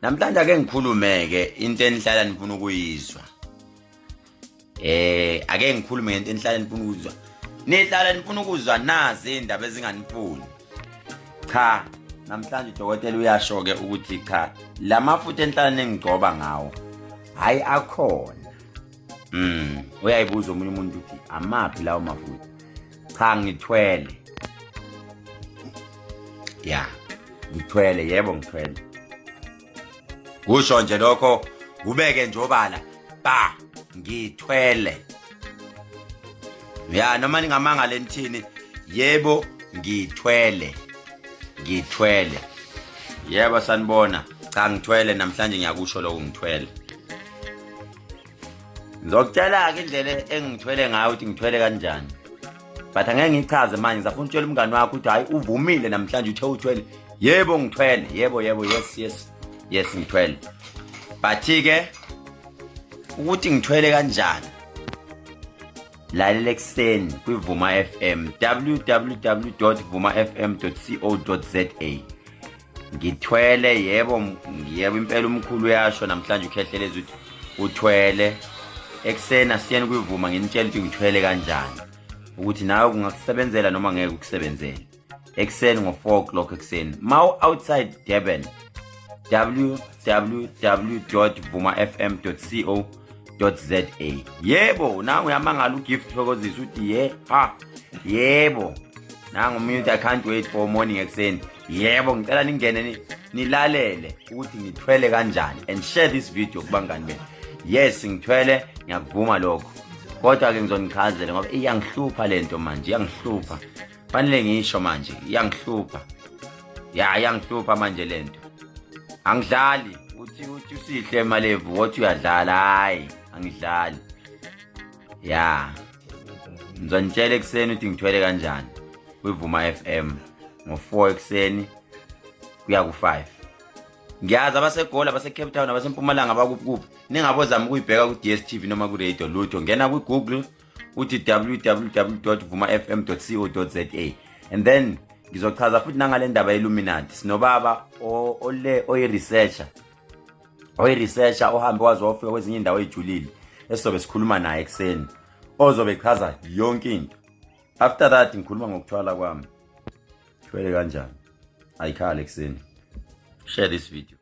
Namhlanje ake ngikhulume-ke into enihlala nifuna ukuyizwa. Ake ngikhulume ngento enihlala nifuna ukuzwa. Nihlala nifuna ukuzwa nazi indaba ezinganifuni. Cha, namhlanje udokotela uyasho-ke ukuthi cha, la mafutha enihlala ningigcoba ngawo, hhayi akhona. Uyayibuza omunye umuntu ukuthi amaphi lawo mafutha. Cha, ngithwele. Ya, ngithwele, yebo ngithwele. Kusho nje lokho, kubeke nje obala, ba, ngithwele. Ya, noma ningamanga lenithini, yebo ngithwele. Ngithwele. Yebo sanibona. Cha ngithwele namhlanje ngiyakusho lokho ngithwele. Ngizokutshela-ke indlela engithwele ngayo ukuthi ngithwele kanjani. But angeke ngichaze manje, ngizafuna ukutshela umngani wakho ukuthi hayi uvumile namhlanje uthe uthwele. Yebo ngithwele, yebo yebo yes yes. Yes ngithwele. But-ke ukuthi ngithwele kanjani? Lalela ekuseni kwiVuma FM www.vumafm.co.za. Ngithwele yebo yebo impela umkhulu uyasho namhlanje ukhehleleza ukuthi uthwele. Ekuseni asiyeni kwiVuma nginitshela ukuthi ngithwele kanjani. Ukuthi nawe kungakusebenzela noma ngeke ukusebenzele. Ekuseni ngo-4 o'clock ekuseni. Mawu outside Durban www.vumafm.co.za. Yebo, nangu uyamangala uGift Thokozisa uthi ye ha. Yebo. Nangu omunye uthi I can't wait for morning ekuseni. Yebo, ngicela ningene nilalele ukuthi ngithwele kanjani and share this video kubangani benu. Yes, ngithwele, ngiyakuvuma lokho. Kodwa ke ngizonichazela ngoba iyangihlupha lento manje, iyangihlupha. Fanele ngisho manje, iyangihlupha. Ya, iyangihlupha manje lento. Angidlali, uthi uthi usihle Malevu, wothi uyadlala, hayi, angidlali. Ya. Ngizonitshela ekuseni ukuthi ngithwele kanjani kwiVuma FM ngo-4 ekuseni kuya ku-5. Ngiyazi abaseGoli, abase-Cape Town, abaseMpumalanga, abakuphi kuphi. Ningabozama ukuyibheka ku-DStv noma ku-radio lutho. Ngena kwi-Google uthi www.vumafm.co.za and then ngizochaza futhi nangale ndaba ye-Illuminati. Sinobaba ole oyi-researcher. Oyi-researcher ohambe waze wafika kwezinye indawo ejulile esizobe sikhuluma naye ekuseni. Ozobe echaza yonke into. After that ngikhuluma ngokuthwala kwami. Thwele kanjani? Ayikhale ekuseni. Share this video.